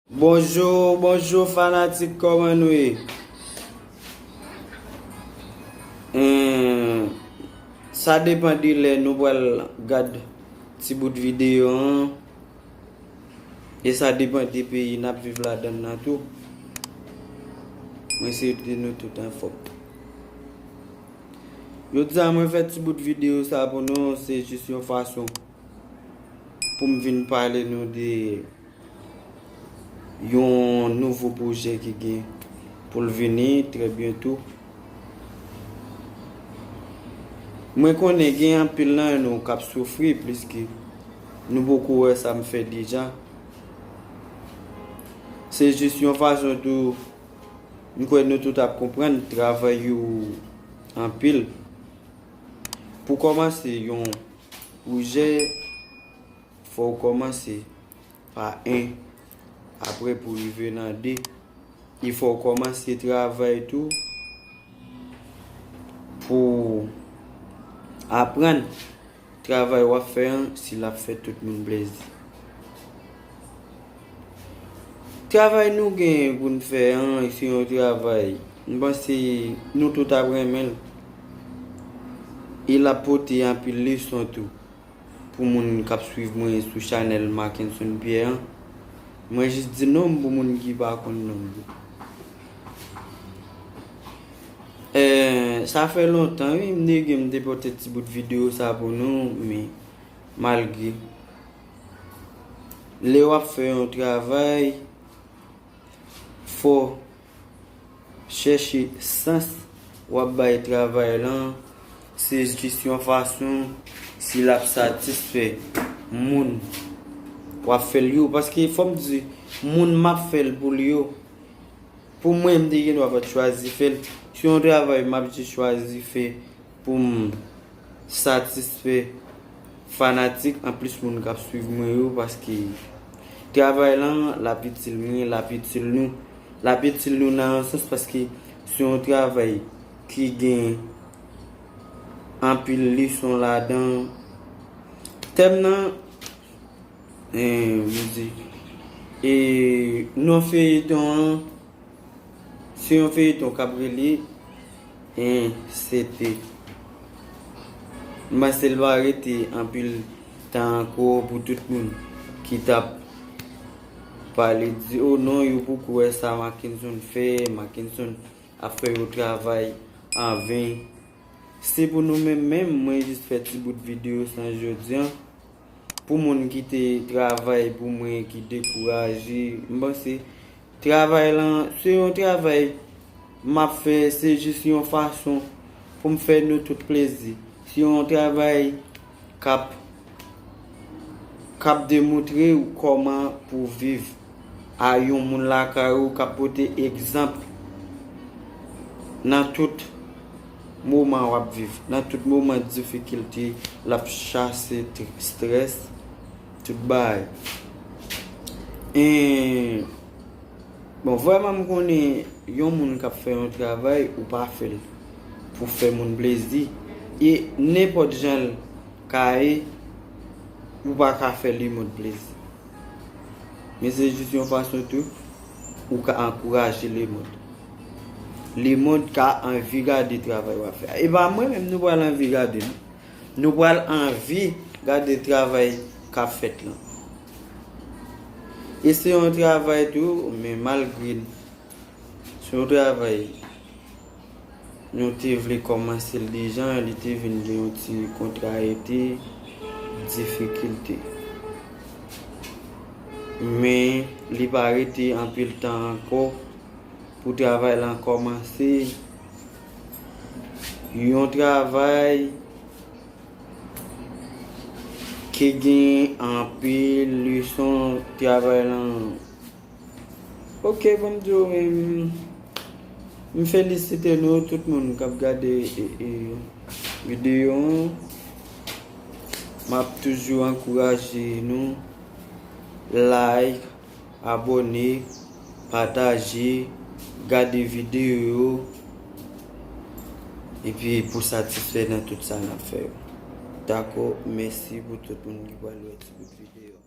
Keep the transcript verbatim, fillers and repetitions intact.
Bonjou, bonjou fanatik, kòman nou ye? Sa depann de lè nou pral gad ti bout videyo an. E sa depann de peyi n ap viv ladan l nan tou. Mwen swete nou tout anfòm. Jodi a mwen fè ti bout videyo sa pou nou, se jis yon fason pou m vin pale nou de yon nouvo pwojè ki gen pou l vini trè byento. Mwen konnen gen anpil nan nou k ap soufri, pliske nou poko wè sa m fè deja. Se jis yon fason tou, m kwè nou tout ap konprann travay yo anpil. Pou kòmanse yon pwojè, fò w kòmanse pa en, apre pou rive nan de. E fò w kòmanse travay tou pou aprann travay w ap fè an, si l ap fè tout moun plezi. Travay nou gen pou n fè an, se yon travay, m panse nou tout ap renmen l. E l ap pote anpil leson tou pou moun k ap swiv mwen sou chanèl Mackenson Pierre an. Mwen jis di non m pou moun ki pa konn non m. Eh, sa fè lontan, wi, m nege m te pote ti bout videyo sa pou nou, men malgre lè w ap fè yon travay, fò chèche sans w ap bay travay lan, se jis yon fason si l ap satisfè moun w ap fè l yo. Paske fò m di, moun m ap fè l pou l yo, pou mwen, m te gen dwa pa t chwazi fè l. Se yon travay m ap jis chwazi fè pou m satisfè fanatik, anplis moun k ap swiv mwen yo, paske travay lan, l ap itil mwen, l ap itil nou. L ap itil nou nan yon sans, paske se yon travay ki gen anpil leson ladan. Tèm nan, eh, m di, e non feyiton an, se yon feyiton k ap rele Ensete. M panse l pa rete anpil tan ankò pou tout moun ki t ap pale di, "O non, yo poko wè sa Mackenson fè, Mackenson ap fè yon travay an ven." Se pou nou menm menm, mwen jis fè ti bout videyo sa jodi an. Pou moun ki te travay pou mwen, ki dekouraje, m panse travay lan, se yon travay m ap fè, se jis yon fason pou m fè nou tout plezi. Se yon travay k ap, k ap demontre w kòman pou w viv a yon moun lakay ou k ap pote egzanp nan tout moman w ap viv, nan tout moman difikilte, l ap chase tr-, strès, tout bagay. E, bon, vrèman, m konnen yon moun k ap fè yon travay, ou pa fè l pou fè moun plezi. E nenpòt jan l ka ye, ou pa ka fè lemond plezi. Men se jis yon fason tou ou ka ankouraje lemond. Lemond ka anvi gade travay w ap fè a. E pa mwen menm nou pral anvi gade, non. Nou pral anvi gade travay k ap fèt lan. E se yon travay tou, men malgre l se yon travay nou te vle kòmanse l deja, li te vin gen yon ti kontrariyete, difikilte. Men li pa rete anpil tan ankò pou travay lan kòmanse. Yon travay ki gen anpil leson travay lan. Ok, ban m di w, em, m felisite nou, tout moun k ap gade, e, e, videyo an. M ap toujou ankouraje nou, like, abòne, pataje, gade videyo yo, epi pou satisfè nan tout sa n ap fè yo. Dakò, mèsi pou tout moun ki pral wè ti bout videyo.